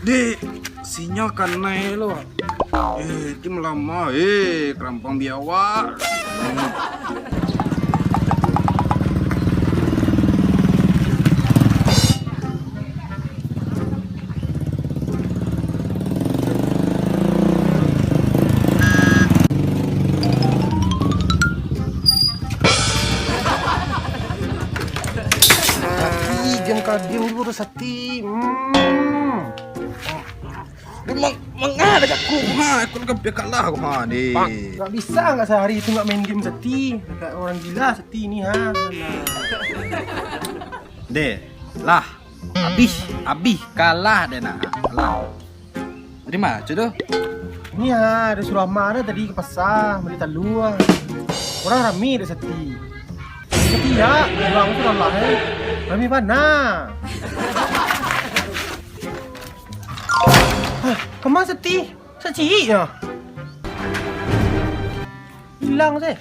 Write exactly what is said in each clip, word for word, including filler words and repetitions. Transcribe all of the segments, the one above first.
Dek, sinyal kanai lo. Eh, tim lama, eh, kerampang biawak. Sati, jan kadiam dulu, Sati. Hmm. Memang manga dah aku, ha, aku nak kalah aku, ha, ni. Nggak bisa nggak sehari itu nggak main game, Sati. Kayak orang gila, Sati ni, ha. Alah. Deh, lah. Abih, abih, kalah deh nah. Lah. Terima, cuy tu. Ni ha, ada suruh Ama dah tadi ke pasar, beli talua. Orang rami dek Sati. Sati ya, orang tu lah, eh. Rami bana. Hah, kama Sati? Sacik ya? Hilang seh.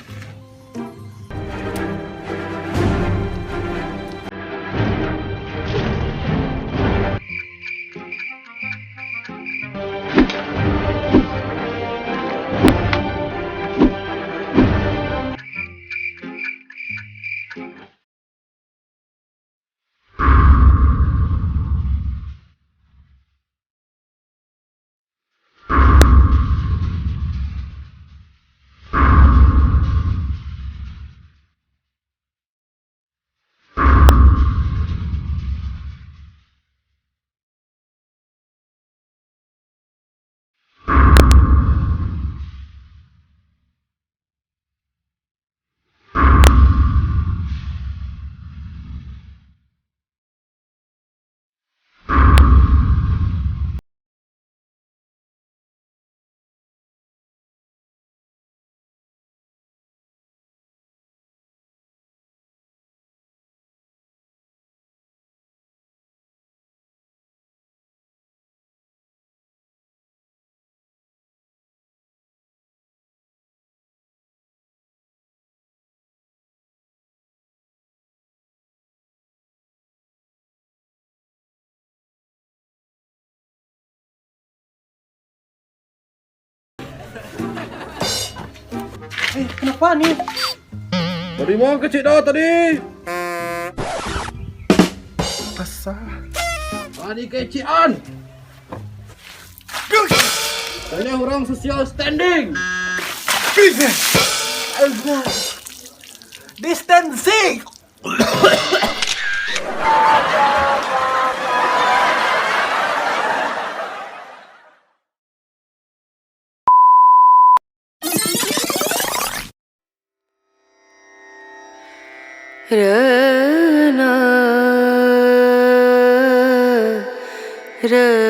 Eh, kenapa ni? Dari ma kecik dah tadi? Pasar. Tadi kecik an. Tanya orang social standing. Distancing. Rena, rena,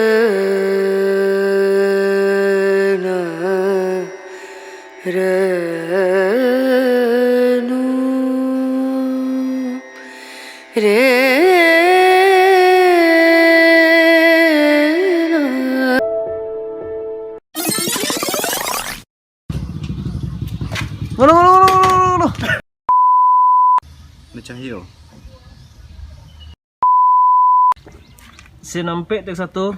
renu, rena. Ngono, ngono, ngono, ngono, ngono. Ada cahaya. Sinampek tek satu.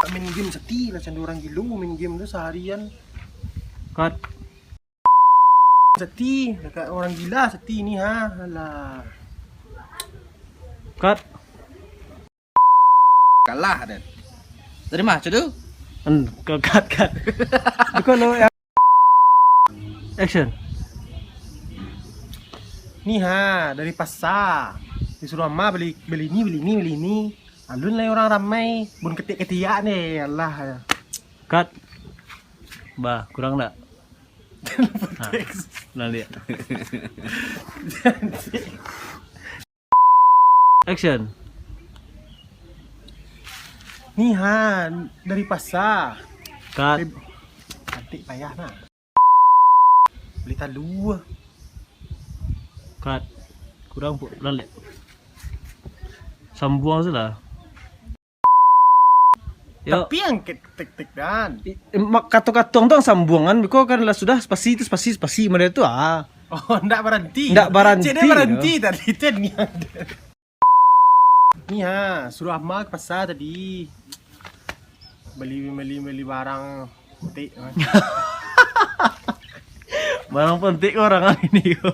Main game Sati lah, cando orang gilo main game tu seharian. Cut. Sati, dekat orang gila Sati ni ha. Alah. Cut. Kalah den. Terima, cudu. En, cut, cut, cut. Bukan lo yang action. Ni ha, dari pasar. Disuruh ama beli, beli ni, beli ni, beli ni. Alun lai orang ramai, bun ketik-ketiak ni, alah. Cut. Bah, kurang dak? Nah, nah, lihat. Action. Ni ha, dari pasar. Cut. Cantik payah nah. Beli talua. Cut. Kurang pu-, lalek. Sambuang sajolah. Yo. Tapi yang ketik-tik dan. I-, mak-, kato-kato tu sambuangan, biko kan lah sudah spasi tu, spasi, spasi, model tu ah. Oh, ndak baranti. Ndak baranti. Cik, dia baranti yo. Tadi tu nian. Ni ha, suruah ama ka pasa tadi. Bali, bali, bali barang pentik. Barang pentik ko urang ini ko.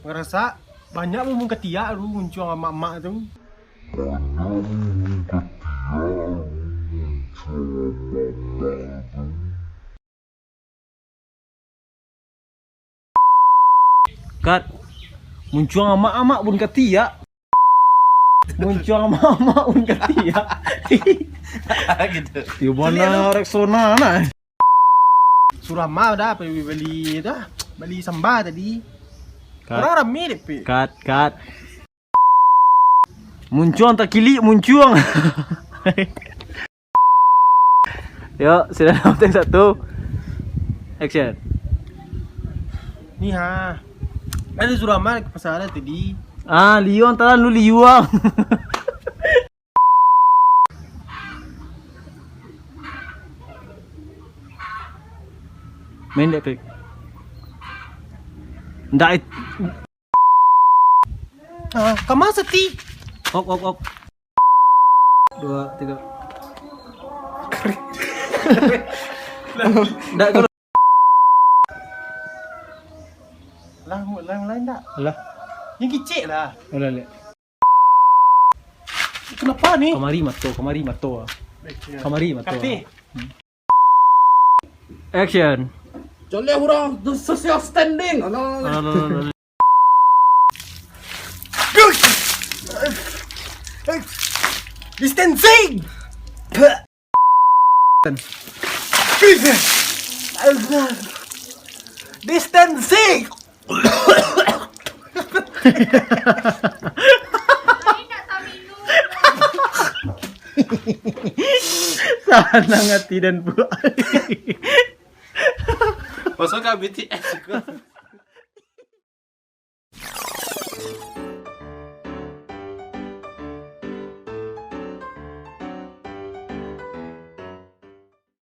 Ngarasa banyak bumbung katiak tu muncuang amak-amak tu. Kat, muncuang amak-amak pun katiak. Muncuang amak-amak pun katiak. Gitu. Yo bana Rexona nah. Suruah ama dah pai bali dah. Bali samba tadi. Kat. Urang rami dek, Pi. Kat, kat. Muncuang takilik, muncuang. Yo, sudah, take satu. Action. Ni ha. Kan suruah ama ka pasa tadi. Ah, liuang talan lu liuang. Main dek, Pik. Ndak it- Ah, kama sati? Op, op, op. Dua, tiga. Ndak kalau Lah, mu-, lah, lain tak? Alah. Yang kicik lah. Alah, lek. Kenapa ni? Kamari mato, kamari mato. Kamari mato. Kati. Action. Jaleh urang the social standing. Alah, alah, alah, alah. Distancing. Distancing. Sanang hati dan buah. Masuk ke B T S ke?